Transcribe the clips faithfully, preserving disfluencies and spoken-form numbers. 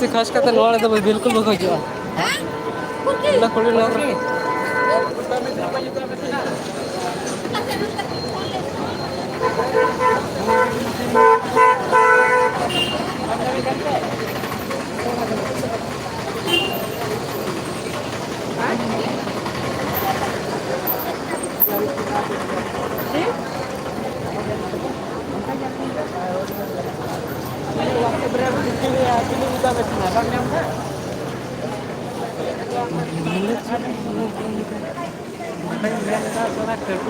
ᱠᱷᱟᱥ ᱠᱟᱛᱮ ᱱᱚᱣᱟ ᱨᱮᱫᱚ ᱵᱤᱞᱠᱩᱞ ᱵᱟᱠᱚ ᱦᱤᱡᱩᱜᱼᱟ᱾ ᱚᱱᱟ ᱠᱩᱲᱤ ᱱᱚᱣᱟ ᱠᱚᱨᱮ᱾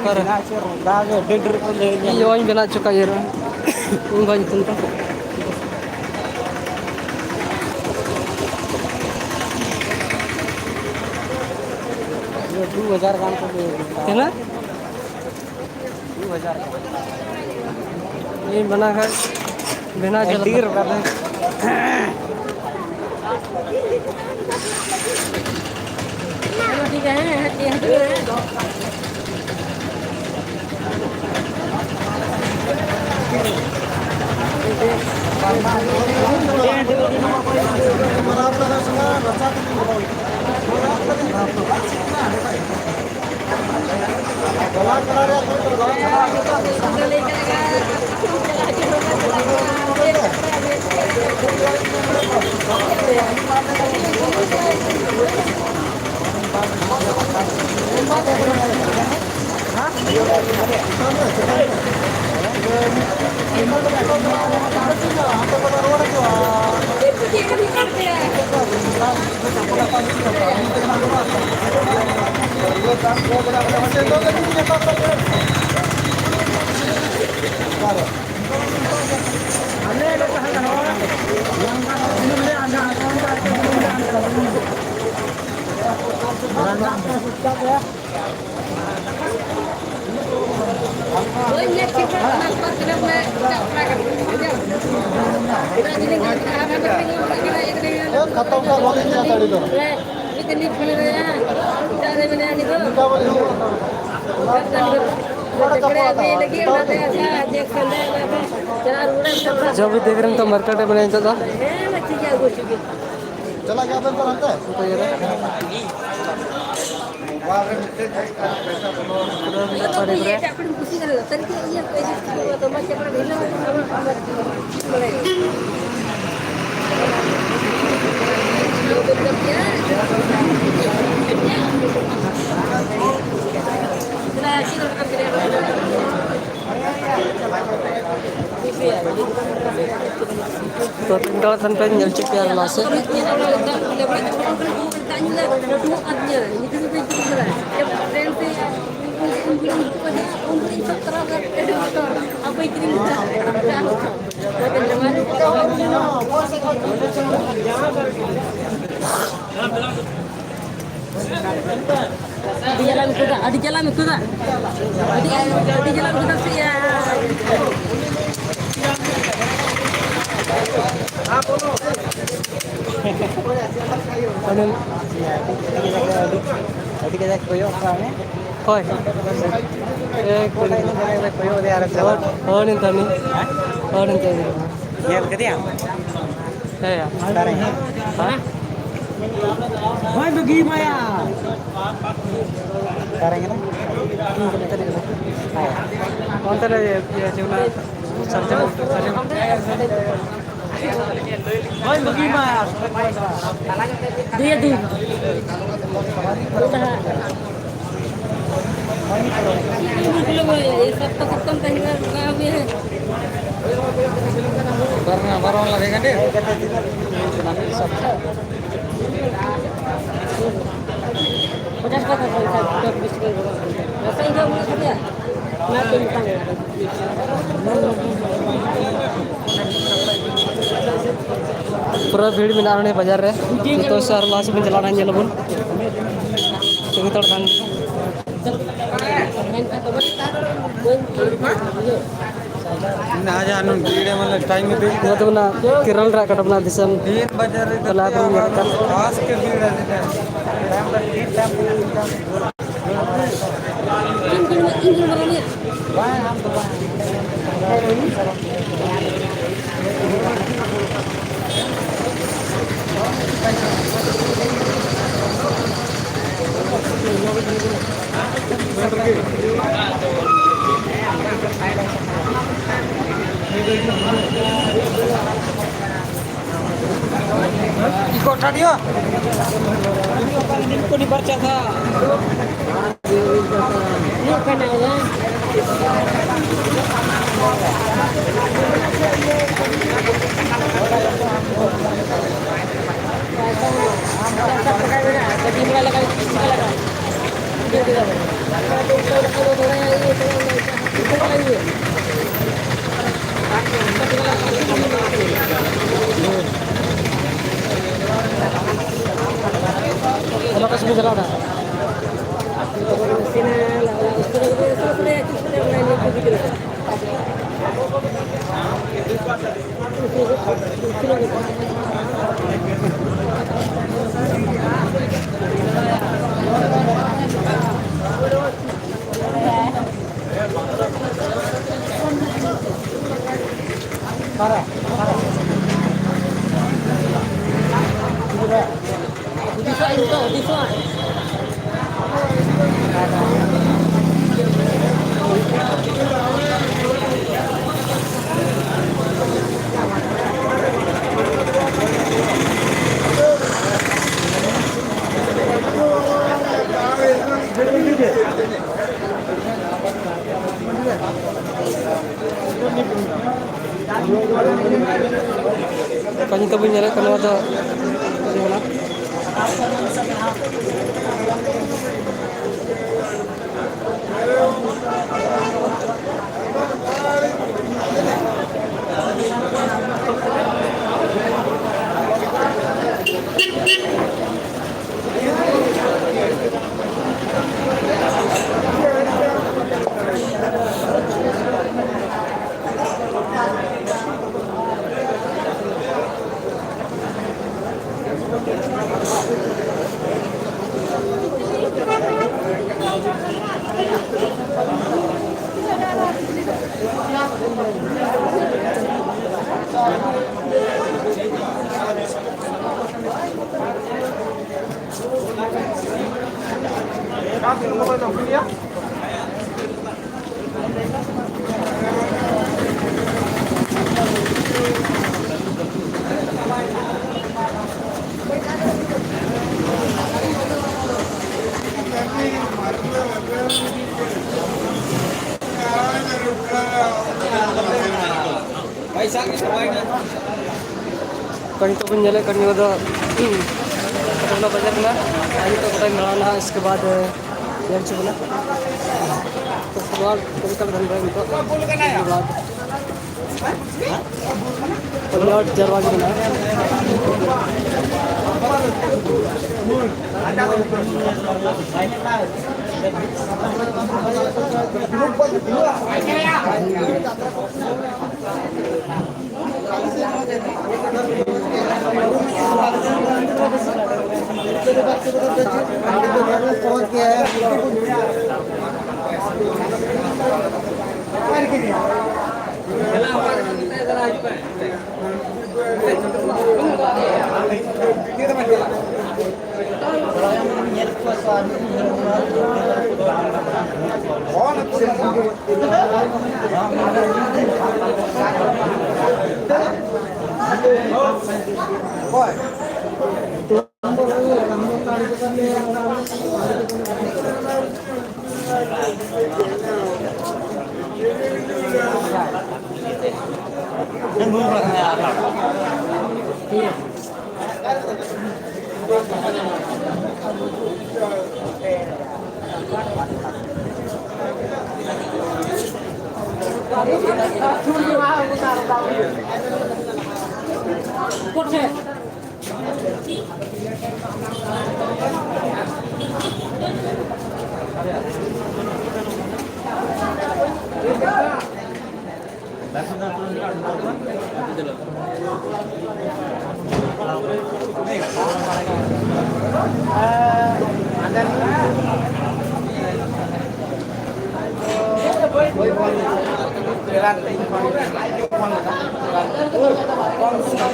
ᱚᱠᱟᱨᱮ? ᱤᱧ ᱵᱟᱹᱧ ᱵᱮᱱᱟᱣ ᱦᱚᱪᱚ ᱠᱟᱜ ᱤᱭᱟᱹ ᱨᱮ᱾ ᱤᱧ ᱵᱟᱹᱧ ᱧᱩᱛᱩᱢ ᱛᱟᱢ᱾ ᱫᱩ ᱦᱟᱡᱟᱨ ᱜᱟᱱ ᱠᱚ ᱞᱟᱹᱭ ᱫᱟ᱾ ᱛᱤᱱᱟᱹᱜ? ᱫᱩ ᱦᱟᱡᱟᱨ ᱜᱟᱱ᱾ ᱤᱧ ᱵᱮᱱᱟᱣ ᱠᱷᱟᱡ ᱵᱮᱱᱟᱣ ᱪᱟᱞᱟᱜ ᱟᱹᱰᱤ ᱨᱟᱵᱟᱝ᱾ ᱠᱷᱟᱛᱚᱢ ᱠᱟ ᱵᱚᱞ ᱤᱧ ᱥᱟᱹᱲᱤ ᱫᱚ᱾ ᱡᱚᱵᱤ ᱫᱮᱵᱤᱨᱮᱱ ᱛᱚ ᱢᱟᱨᱠᱮᱴ ᱨᱮ ᱢᱮᱱᱟᱭᱟ ᱱᱤᱛᱚᱜ ᱫᱚ᱾ ᱪᱟᱞᱟᱜ ᱜᱮᱭᱟ ᱵᱮᱱ ᱛᱚ ᱦᱟᱱᱛᱮ? ᱛᱚ, ᱛᱮᱦᱮᱧ ᱫᱚ ᱥᱮᱱ ᱯᱮ ᱧᱮᱞ ᱦᱚᱪᱚ ᱯᱮᱭᱟ ᱞᱟᱦᱟ ᱥᱮᱫ᱾ ᱟᱹᱰᱤ ᱡᱟᱞᱟ ᱢᱮ ᱠᱚᱫᱟ, ᱟᱹᱰᱤ ᱡᱟᱞᱟ ᱢᱮ ᱠᱚᱫᱟ᱾ ᱟᱹᱰᱤ, ᱟᱹᱰᱤ ᱡᱟᱞᱟ ᱢᱮ ᱠᱚᱫᱟ ᱥᱮ ᱭᱟ᱾ ᱟᱹᱰᱤ, ᱟᱹᱰᱤ ᱠᱟᱡᱟᱠ ᱠᱚᱭᱚᱜ ᱠᱟᱜ ᱢᱮ᱾ ᱦᱳᱭ᱾ ᱮᱠ ᱠᱚᱭᱚᱜ ᱞᱮᱭᱟ ᱟᱨ ᱪᱟᱞᱟᱜ᱾ ᱦᱳᱭ, ᱱᱤᱛᱟᱹᱱᱤ᱾ ᱦᱳᱭ, ᱱᱤᱛᱟᱹᱱᱤ᱾ ᱧᱮᱞ ᱠᱮᱫᱮᱭᱟᱢ? ᱦᱮᱸ᱾ ᱚᱠᱟᱨᱮ? ᱦᱮᱸ? ᱦᱳᱭ, ᱵᱟᱹᱜᱤ ᱢᱟᱭᱟ᱾ ᱚᱠᱟᱨᱮ ᱠᱟᱱᱟ? ᱚᱱᱛᱮ ᱨᱮ, ᱤᱭᱟᱹ, ᱪᱮᱫ ᱚᱱᱟ ᱥᱟᱨᱡᱚᱢ, ᱥᱟᱨᱡᱚᱢ᱾ ᱦᱳᱭ, ᱵᱟᱹᱜᱤ ᱢᱟᱭᱟ᱾ ᱫᱤᱭᱮ ᱫᱩ᱾ ᱫᱩ ᱰᱟᱦᱟᱨ᱾ ᱯᱩᱨᱟᱹ ᱵᱷᱤᱲ ᱢᱮᱱᱟᱜᱼᱟ ᱱᱚᱰᱮ ᱵᱟᱡᱟᱨ ᱨᱮ᱾ ᱱᱤᱛᱚᱜ ᱥᱮ ᱟᱨ ᱞᱟᱦᱟ ᱥᱮᱫ ᱵᱚᱱ ᱪᱟᱞᱟᱜᱼᱟ, ᱧᱮᱞ ᱟᱵᱚᱱ᱾ ᱡᱚᱛᱚ ᱦᱚᱲ ᱠᱷᱟᱱ᱾ ᱱᱚᱣᱟ ᱫᱚ ᱚᱱᱟ ᱠᱮᱨᱚᱞ ᱨᱮᱭᱟᱜ ᱠᱟᱴᱟ ᱵᱚᱱᱟ ᱫᱤᱥᱚᱢ᱾ ᱛᱟᱦᱞᱮ ᱟᱵᱚ ᱵᱚᱱ ᱧᱮᱞ ᱠᱟᱱ᱾ ᱚᱱᱟ ᱠᱚ ᱥᱩᱵᱤᱫᱷᱟ ᱞᱟᱜᱟᱜᱼᱟ᱾ ᱚᱠᱟ ᱧᱩᱛᱩᱢ ᱵᱤᱱ ᱧᱮᱞᱮᱫ ᱠᱟᱱᱟ, ᱱᱚᱣᱟ ᱫᱚ ᱪᱮᱫ ᱠᱟᱱᱟ? ᱱᱤᱛᱚᱜ ᱵᱚᱱ ᱧᱮᱞᱮᱫ ᱠᱟᱱ ᱱᱤᱭᱟᱹ ᱫᱚ ᱯᱟᱴᱱᱟ ᱵᱟᱡᱟᱨ ᱠᱟᱱᱟ᱾ ᱟᱨ ᱱᱤᱛᱚᱜ ᱜᱚᱴᱟᱧ ᱫᱟᱬᱟᱱᱟ, ᱤᱥᱠᱮ ᱵᱟᱫ ᱧᱮᱞ ᱦᱚᱪᱚ ᱵᱚᱱᱟ᱾ ᱛᱚ ᱯᱷᱩᱴᱵᱚᱞ ᱠᱚ ᱢᱮᱛᱟᱜ ᱠᱟᱱᱟ ᱱᱤᱛᱚᱜ, ᱤᱥᱠᱮ ᱵᱟᱫ ᱯᱩᱱᱭᱟ ᱡᱟᱨᱣᱟ ᱜᱮ ᱢᱮᱱᱟᱜᱼᱟ᱾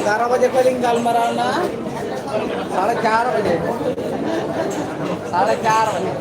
ᱮᱜᱟᱨᱚ ᱵᱟᱡᱮ ᱠᱷᱚᱱ ᱞᱤᱧ ᱜᱟᱞᱢᱟᱨᱟᱣ ᱮᱱᱟ, ᱥᱟᱲᱮ ᱪᱟᱨ ᱵᱟᱡᱮ, ᱥᱟᱲᱮ ᱪᱟᱨ ᱵᱟᱡᱮ᱾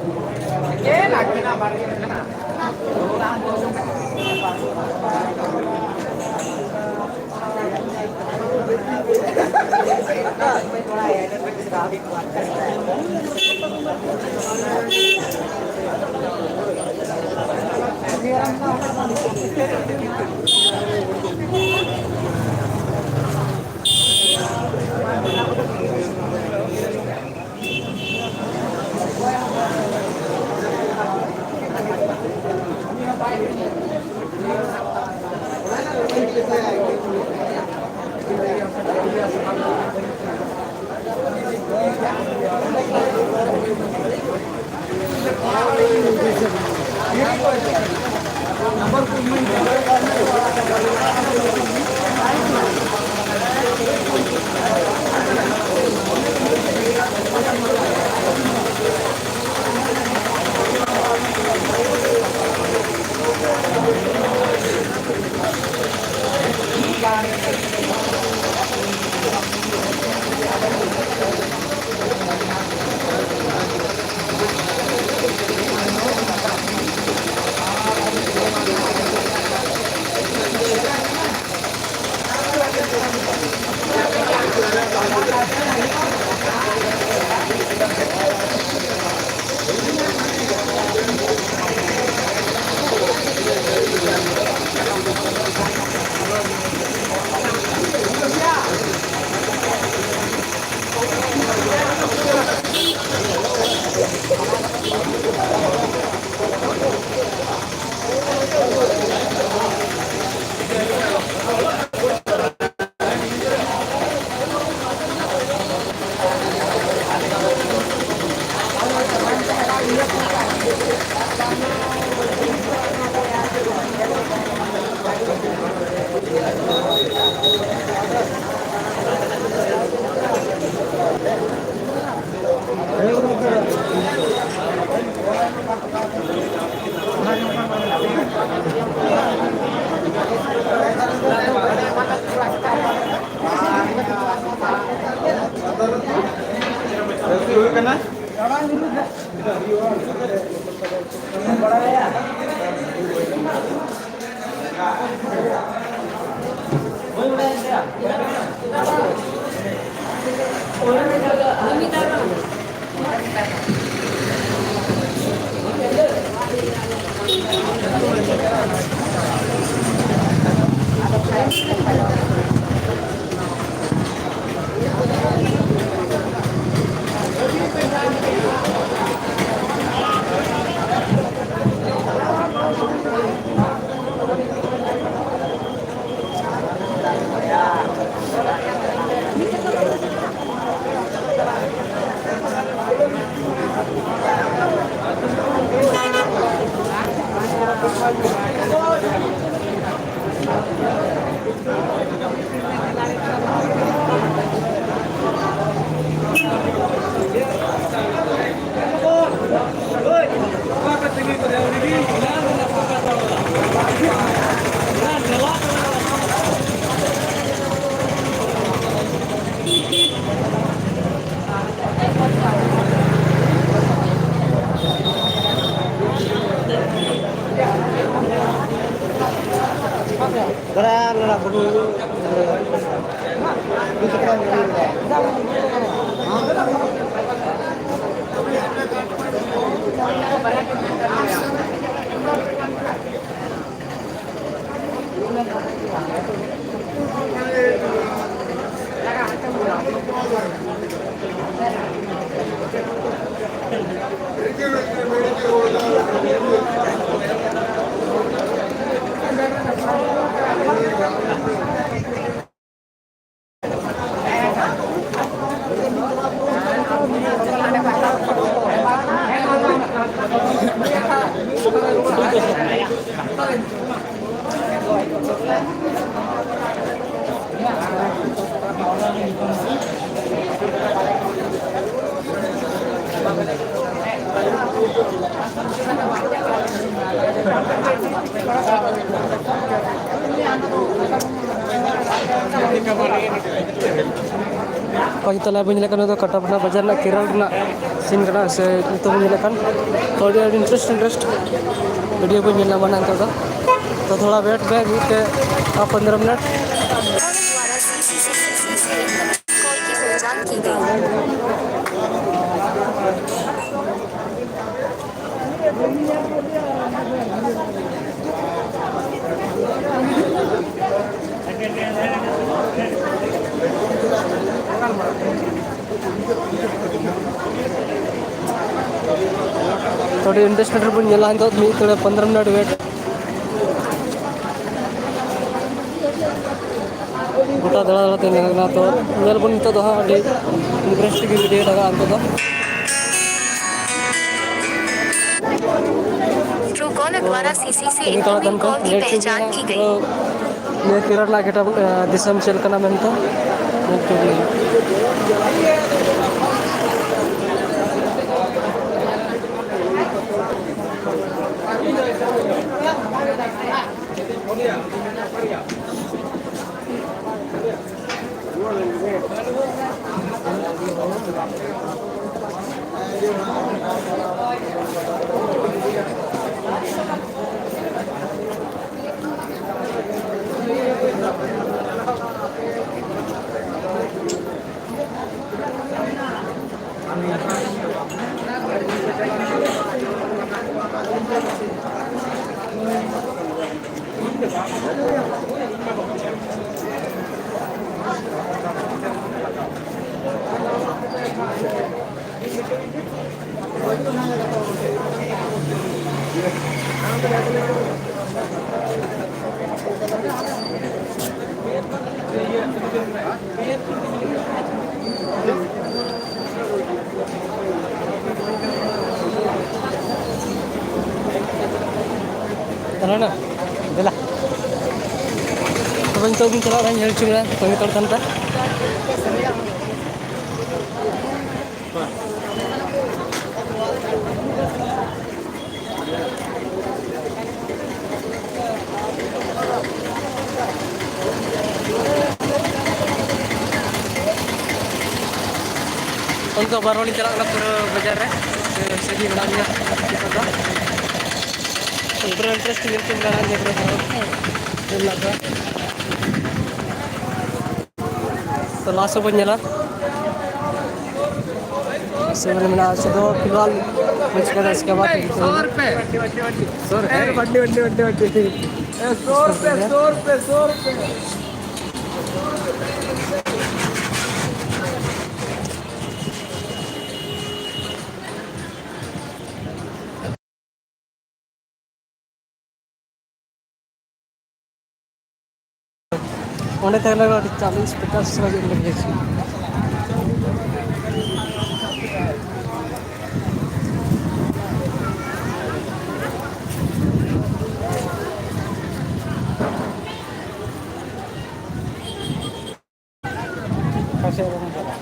ᱱᱤᱛᱚᱜ ᱞᱟᱭᱤᱵᱷ ᱵᱚᱱ ᱧᱮᱞᱮᱫ ᱠᱟᱱ, ᱱᱚᱣᱟ ᱫᱚ ᱠᱟᱴᱟᱯᱱᱟ ᱵᱟᱡᱟᱨ ᱨᱮᱱᱟᱜ ᱠᱮᱨᱟᱞ ᱨᱮᱱᱟᱜ ᱥᱤᱱ ᱠᱟᱱᱟ, ᱥᱮ ᱱᱤᱛᱚᱜ ᱵᱚᱱ ᱧᱮᱞᱮᱫ ᱠᱟᱱ᱾ ᱛᱚ ᱟᱹᱰᱤ, ᱟᱹᱰᱤ ᱤᱱᱴᱟᱨᱮᱥᱴ, ᱤᱱᱴᱟᱨᱮᱥᱴ ᱵᱷᱤᱰᱤᱭᱳ ᱵᱚᱱ ᱧᱮᱞ ᱧᱟᱢᱟ ᱱᱟᱜ ᱱᱤᱛᱚᱜ ᱫᱚ᱾ ᱛᱚ ᱛᱷᱚᱲᱟ ᱣᱮᱴ ᱵᱮ, ᱢᱤᱫ ᱯᱮ ᱯᱚᱱᱫᱽᱨᱚ ᱢᱤᱱᱤᱴ᱾ ᱛᱚ ᱟᱹᱰᱤ ᱤᱱᱴᱟᱨᱮᱥᱴ ᱵᱚᱱ ᱧᱮᱞᱟ ᱱᱤᱛᱚᱜ ᱢᱤᱫ ᱛᱚᱲᱮ ᱯᱚᱱᱫᱽᱨᱚ ᱢᱤᱱᱤᱴ ᱣᱮᱴ᱾ ᱜᱚᱴᱟ ᱫᱟᱬᱟ ᱫᱟᱬᱟ ᱛᱮ ᱧᱮᱞ ᱠᱟᱱᱟ᱾ ᱛᱚ ᱧᱮᱞ ᱵᱚᱱ ᱱᱤᱛᱚᱜ ᱫᱚ ᱦᱟᱸᱜ ᱟᱹᱰᱤ ᱤᱱᱴᱟᱨᱮᱥᱴᱤᱝ ᱵᱷᱤᱰᱤᱭᱳ ᱞᱟᱜᱟᱜᱼᱟ ᱱᱤᱛᱚᱜ ᱫᱚ᱾ ट्रूकॉलर द्वारा सीसी से इनकमिंग कॉल की पहचान की गई। ᱱᱤᱭᱟᱹ ᱠᱮᱨᱟᱞᱟ ᱨᱮᱱᱟᱜ ᱜᱮᱴᱟ, ᱮ, ᱫᱤᱥᱚᱢ ᱪᱮᱫ ᱞᱮᱠᱟᱱᱟ ᱢᱮᱱᱛᱮ ᱧᱮᱞ ᱦᱚᱪᱚ ᱵᱚᱱᱟ᱾ ᱛᱟᱦᱞᱮ ᱱᱟ, ᱫᱮᱞᱟ᱾ ᱛᱚᱵᱮ ᱱᱤᱛᱚᱜ ᱵᱚᱱ ᱪᱟᱞᱟᱜᱼᱟ, ᱧᱮᱞ ᱦᱚᱪᱚ ᱵᱚᱱᱟ, ᱛᱟᱺᱜᱤ ᱦᱟᱛᱟᱲ ᱛᱟᱦᱮᱱ ᱯᱮ᱾ ᱱᱤᱛᱚᱜ ᱵᱟᱨ ᱦᱚᱲ ᱞᱤᱧ ᱪᱟᱞᱟᱜ ᱠᱟᱱᱟ ᱯᱩᱨᱟᱹ ᱵᱟᱡᱟᱨ ᱨᱮ᱾ ᱥᱟᱺᱜᱤᱧ ᱢᱮᱱᱟᱜ ᱞᱤᱧᱟ᱾ ᱯᱩᱨᱟᱹ ᱤᱱᱴᱟᱨᱮᱥᱴ ᱧᱮᱞ ᱪᱮᱫ ᱢᱮᱱᱟᱜᱼᱟ, ᱧᱮᱞ ᱯᱩᱨᱟᱹ ᱧᱮᱞ ᱞᱟᱜᱟ᱾ ᱛᱚ ᱞᱟᱥᱴ ᱵᱚᱱ ᱧᱮᱞᱟ᱾ ᱥᱮ ᱢᱮᱱᱟᱜᱼᱟ, ᱥᱩᱫᱷᱩ ᱯᱷᱤᱞᱦᱟᱞ ᱵᱚᱱ ᱪᱤᱠᱟᱹᱭᱟ, ᱤᱥᱠᱮ ᱵᱟᱫ ᱥᱚ ᱨᱩᱯᱤᱭᱟ, ᱥᱚ ᱨᱩᱯᱤᱭᱟ, ᱥᱚ ᱨᱩᱯᱤᱭᱟ᱾ ᱚᱸᱰᱮ ᱛᱟᱦᱮᱸ ᱞᱮᱱᱟ ᱟᱹᱰᱤ ᱪᱟᱞᱤᱥ ᱯᱚᱪᱟᱥ ᱦᱟᱡᱟᱨ ᱞᱟᱹᱜᱤᱫ᱾ ᱚᱠᱟ ᱥᱮᱫ ᱨᱮᱵᱚᱱ ᱪᱟᱞᱟᱜᱼᱟ?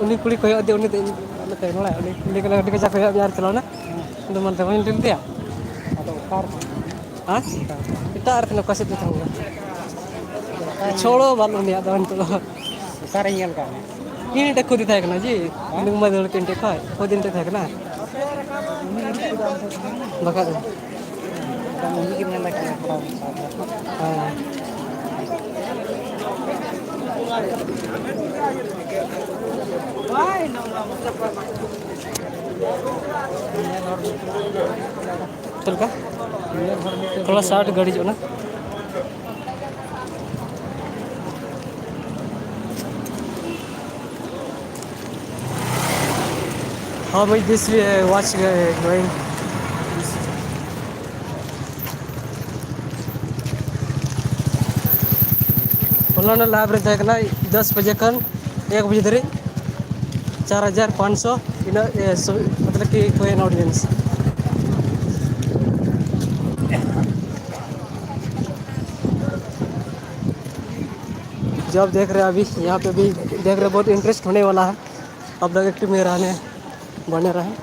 ᱩᱱᱤ ᱠᱩᱲᱤ ᱠᱚᱭᱚᱜ ᱤᱫᱤ, ᱩᱱᱤ ᱫᱚ ᱤᱧ ᱟᱞᱮ ᱛᱟᱭᱚᱢ ᱚᱲᱟᱜ, ᱩᱱᱤ ᱠᱩᱲᱤ ᱠᱚ ᱞᱟᱹᱭᱟ, "ᱟᱹᱰᱤ ᱠᱟᱡᱟᱠ ᱠᱚᱭᱚᱜ ᱢᱮᱭᱟ ᱟᱨ ᱪᱟᱞᱟᱣ ᱱᱟ?" ᱦᱮᱸ᱾ ᱟᱫᱚ ᱢᱟᱱᱛᱮ ᱵᱟᱹᱧ ᱞᱟᱹᱭ ᱞᱮᱫᱮᱭᱟ? ᱟᱫᱚ ᱚᱠᱟ ᱨᱮ? ᱦᱮᱸ? ᱮᱴᱟᱜ ᱨᱮ ᱛᱟᱦᱮᱱᱟ, ᱚᱠᱟ ᱥᱮᱫ ᱨᱮ ᱛᱟᱦᱮᱱᱟ? ᱚᱠᱟ ᱨᱮ? ᱪᱷᱚᱲᱚ ᱵᱟᱹᱱᱩᱜ ᱩᱱᱤᱭᱟᱜ ᱫᱚ ᱱᱤᱛᱚᱜ ᱫᱚ᱾ ᱚᱠᱟᱨᱮ ᱧᱮᱞ ᱠᱟᱜ ᱢᱮ? ᱤᱧ ᱴᱷᱮᱱ ᱠᱷᱚᱫ ᱛᱟᱦᱮᱸ ᱠᱟᱱᱟ ᱡᱤ᱾ ᱦᱮᱸ? ᱤᱧ ᱢᱟ ᱫᱟᱹᱲ ᱛᱮ ᱤᱧ ᱴᱷᱮᱱ ᱠᱷᱚᱡ, ᱠᱷᱚᱫ ᱤᱧ ᱴᱷᱮᱱ ᱛᱟᱦᱮᱸ ᱠᱟᱱᱟ᱾ ᱵᱟᱠᱷᱟᱡ ᱫᱚ᱾ ᱩᱱᱤ ᱜᱮ ᱢᱮᱱ ᱞᱮᱠᱷᱟᱱ ᱛᱷᱚᱲᱟ ᱵᱚᱱ ᱥᱟᱵ ᱞᱮᱠᱷᱟᱱ᱾ ᱦᱮᱸ᱾ ᱪᱮᱫ ᱞᱮᱠᱟ? ᱛᱷᱚᱲᱟ ᱥᱟᱣᱩᱱᱰ ᱜᱟᱹᱰᱤ ᱦᱤᱡᱩᱜ ᱠᱟᱱᱟ᱾ How much this uh, watch uh, going? ᱦᱚᱞᱟᱱᱟᱜ live ᱨᱮ ᱛᱟᱦᱮᱸ ᱠᱟᱱᱟ ᱫᱚᱥ ᱵᱟᱡᱮ ᱠᱷᱚᱱ ᱮᱠ ᱵᱟᱡᱮ ᱫᱷᱟᱹᱨᱤᱡ ᱪᱟᱨ ᱦᱟᱡᱟᱨ ᱯᱟᱸᱪᱥᱚ ᱤᱱᱟᱹᱜ, ᱮ, ᱥᱩ-, ᱢᱚᱛᱞᱚᱵ ᱠᱤ ᱠᱚᱭᱮᱱ ᱚᱰᱤᱭᱮᱱᱥ᱾ जो आप देख रहे हैं अभी, यहाँ पे भी देख रहे हैं, बहुत इंटरेस्ट होने वाला है। आप लोग एक्टिव में रहने, बने रहें,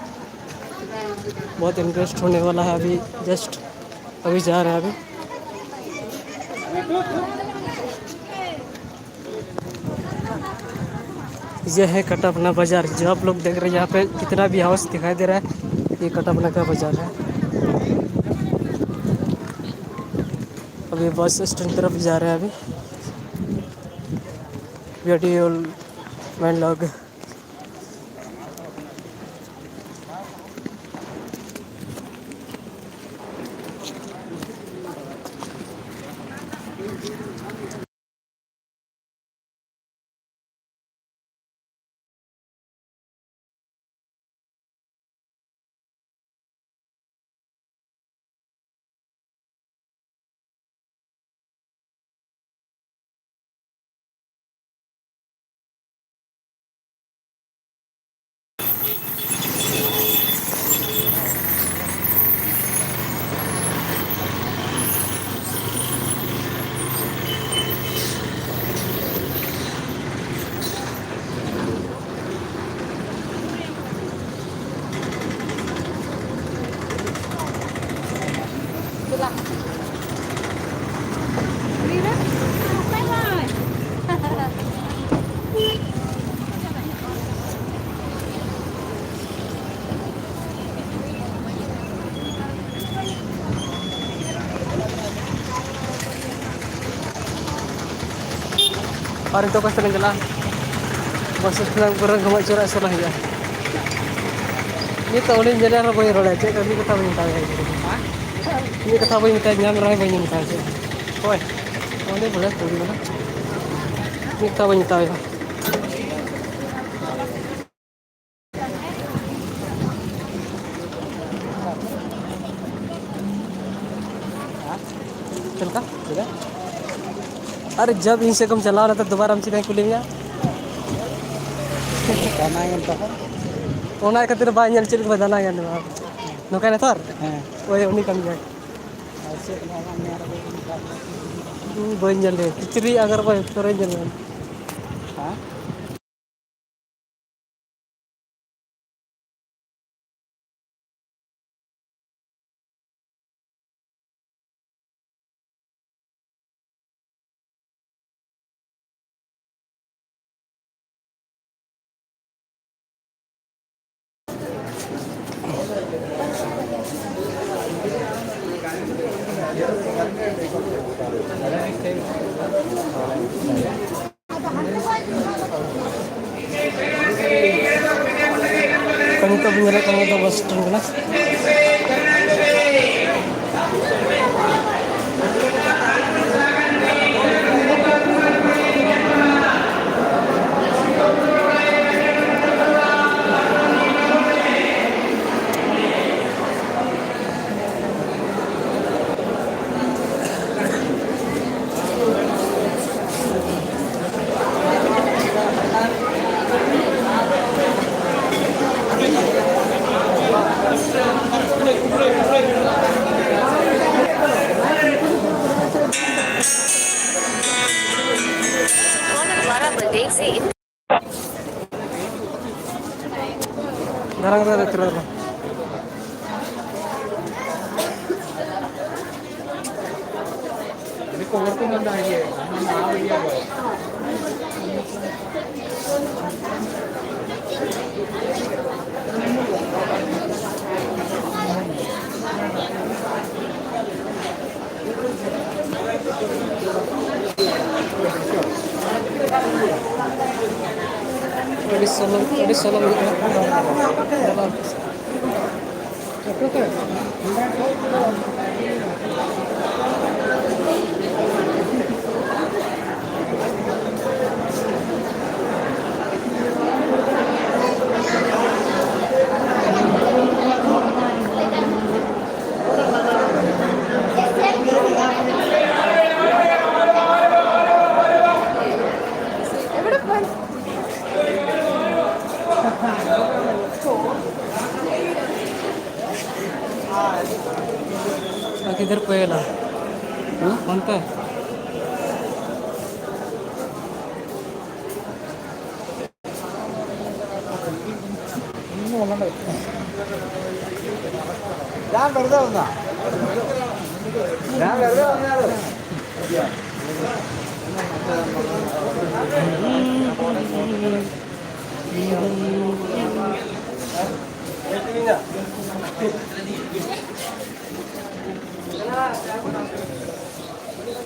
बहुत इंटरेस्ट होने वाला है। अभी जस्ट अभी जा रहे हैं अभी। ये है कटपना बाजार, जो आप लोग देख रहे हैं, यहाँ पे कितना भी हाउस दिखाई दे रहा है, ये कटपना का बाजार है। अभी बस स्टैंड तरफ जा रहे हैं अभी। वीडियो मैं लोग। ᱟᱨ ᱱᱤᱛᱚᱜ ᱚᱠᱟ ᱥᱮᱫ ᱞᱤᱧ ᱪᱟᱞᱟᱜᱼᱟ? ᱵᱟᱥ ᱥᱴᱮᱱᱰ ᱯᱩᱨᱟᱹ ᱜᱷᱟᱢᱟᱜ ᱪᱚᱨᱟ ᱥᱮᱫ ᱞᱟᱝ ᱦᱤᱡᱩᱜᱼᱟ᱾ ᱱᱤᱛᱚᱜ ᱩᱱᱤ ᱧᱮᱞᱮ ᱨᱮᱦᱚᱸ ᱵᱟᱹᱧ ᱨᱚᱲᱟ, ᱪᱮᱫ ᱦᱚᱸ ᱢᱤᱫ ᱠᱟᱛᱷᱟ ᱵᱟᱹᱧ ᱢᱮᱛᱟᱭ ᱠᱟᱱᱟ᱾ ᱢᱤᱫ ᱠᱟᱛᱷᱟ ᱵᱟᱹᱧ ᱢᱮᱛᱟᱭ, ᱧᱟᱢ ᱨᱮᱦᱚᱸ ᱵᱟᱹᱧ ᱢᱮᱛᱟᱭ ᱪᱮᱫ᱾ ᱦᱳᱭ, ᱩᱱᱤ ᱵᱚᱞᱮ ᱠᱩᱲᱤ ᱵᱚᱞᱮ ᱢᱤᱫ ᱠᱟᱛᱷᱟ ᱵᱟᱹᱧ ᱢᱮᱛᱟᱭᱟ᱾ ᱪᱮᱫ ᱞᱮᱠᱟ? ᱪᱮᱫ? ᱟᱨ ᱡᱟᱵ ᱤᱧ ᱥᱮᱫ ᱠᱷᱚᱱ ᱪᱟᱞᱟᱣ ᱞᱮᱱ ᱛᱚ ᱫᱩᱵᱟᱨᱟ ᱟᱢ ᱪᱮᱫᱟᱜ ᱤᱧ ᱠᱩᱞᱤ ᱢᱮᱭᱟ? ᱫᱟᱱᱟᱭᱮᱱ ᱛᱟᱦᱮᱸᱫ᱾ ᱚᱱᱟ ᱠᱷᱟᱹᱛᱤᱨ ᱵᱟᱭ ᱧᱮᱞ ᱪᱮᱫ ᱠᱚ ᱫᱟᱱᱟᱭᱮᱱ ᱱᱚᱝᱠᱟᱭ ᱱᱮᱛᱟᱨ? ᱦᱮᱸ᱾ ᱳᱭ ᱩᱱᱤ ᱠᱟᱱ ᱜᱮᱭᱟᱭ᱾ ᱟᱨ ᱪᱮᱫ ᱦᱚᱸ ᱵᱟᱝ ᱧᱮᱞ ᱟᱠᱟᱫᱟ᱾ ᱤᱧ ᱵᱟᱹᱧ ᱧᱮᱞ ᱞᱮᱫ ᱠᱤᱪᱨᱤᱡ ᱟᱜᱟᱨ ᱵᱟᱭ ᱩᱛᱟᱹᱨᱟᱹᱧ ᱧᱮᱞ ᱞᱮᱫ᱾ ᱦᱮᱸ? ᱱᱤᱛᱚᱜ ᱵᱚᱱ ᱧᱮᱞᱮᱫ ᱠᱟᱱᱟ, ᱱᱤᱛᱚᱜ ᱵᱟᱥ ᱥᱴᱮᱱᱰ ᱠᱟᱱᱟ᱾ द्वारा बलदेव से इन- ᱫᱟᱨᱟᱝ ᱨᱮ ᱪᱟᱞᱟᱜ ᱠᱟᱱᱟ᱾ ᱟᱹᱰᱤ ᱥᱚᱞᱚᱢ, ᱟᱹᱰᱤ ᱥᱚᱞᱚᱢ ᱦᱩᱭᱩᱜ ᱠᱟᱱᱟ᱾ किधर पहला? हाँ? कौन पे?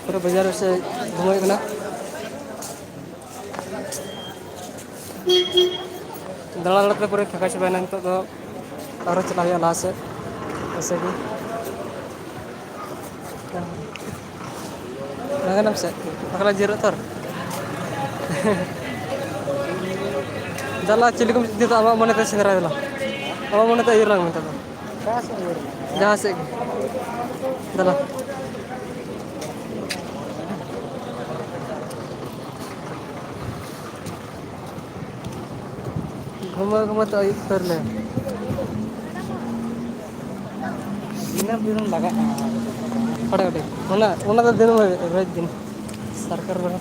ᱯᱩᱨᱟᱹ ᱵᱟᱡᱟᱨ ᱥᱮᱫ ᱜᱷᱩᱢᱟᱹᱣ ᱦᱩᱭᱩᱜ ᱠᱟᱱᱟ᱾ ᱫᱟᱬᱟ ᱫᱟᱬᱟ ᱛᱮ ᱯᱩᱨᱟᱹ ᱯᱷᱟᱸᱠᱟ ᱪᱟᱵᱟᱭᱮᱱᱟ᱾ ᱱᱤᱛᱚᱜ ᱫᱚ ᱟᱨᱦᱚᱸ ᱪᱟᱞᱟᱜ ᱦᱩᱭᱩᱜᱼᱟ ᱞᱟᱦᱟ ᱥᱮᱫ, ᱮᱭᱥᱮ ᱜᱮ᱾ ᱞᱟᱜᱟᱱᱟᱢ ᱥᱮ ᱯᱟᱜᱽᱞᱟ ᱡᱤᱨᱟᱹᱜ ᱛᱚᱨ᱾ ᱫᱟᱞᱟ ᱪᱤᱞᱤ ᱠᱚᱢ ᱤᱫᱤ ᱫᱟ ᱟᱢᱟᱜ ᱢᱚᱱᱮᱛᱮ ᱥᱮᱸᱫᱽᱨᱟᱭ ᱫᱟᱞᱟ, ᱟᱢᱟᱜ ᱢᱚᱱᱮᱛᱮ ᱤᱭᱟᱹ ᱞᱟᱝ ᱢᱮᱛᱟ ᱫᱚ᱾ ᱡᱟᱦᱟᱸ ᱥᱮᱫ ᱜᱮ᱾ ᱫᱟᱞᱟ᱾ ᱜᱷᱩᱢᱟᱹ ᱜᱷᱩᱢᱟᱹ ᱛᱮ ᱟᱹᱭᱩᱵ ᱩᱛᱟᱹᱨ ᱞᱮ᱾ ᱤᱱᱟᱹ ᱵᱤᱞᱚᱢ ᱞᱟᱜᱟᱜᱼᱟ᱾ ᱚᱸᱰᱮ, ᱚᱸᱰᱮ᱾ ᱚᱱᱟ, ᱚᱱᱟ ᱫᱚ ᱫᱤᱱᱟᱹᱢ ᱦᱤᱞᱳᱜ, ᱨᱳᱡᱽ ᱫᱤᱱ᱾ ᱥᱚᱨᱠᱟᱨ ᱵᱟᱞᱟ᱾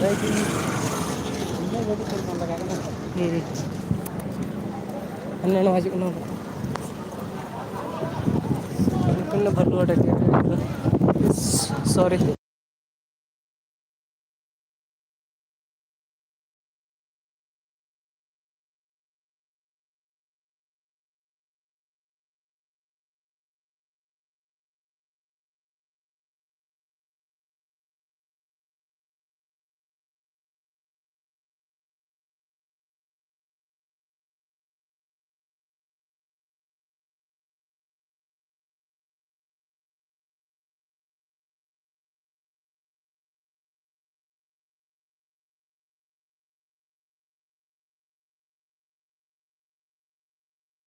ᱨᱳᱡᱽ ᱫᱤᱱ᱾ ᱤᱱᱟᱹ ᱜᱟᱹᱰᱤ ᱛᱮ ᱵᱟᱝ ᱞᱟᱜᱟᱜ ᱠᱟᱱᱟ᱾ ᱦᱩᱸ, ᱦᱩᱸ᱾ ᱦᱟᱱᱮ ᱱᱚᱣᱟ ᱦᱤᱡᱩᱜ ᱠᱟᱱᱟ᱾ ᱱᱤᱛᱚᱝ ᱫᱚ ᱵᱟᱹᱱᱩᱜᱼᱟ ᱰᱟᱹᱠᱭᱟᱹ᱾ ᱥᱚᱨᱤ᱾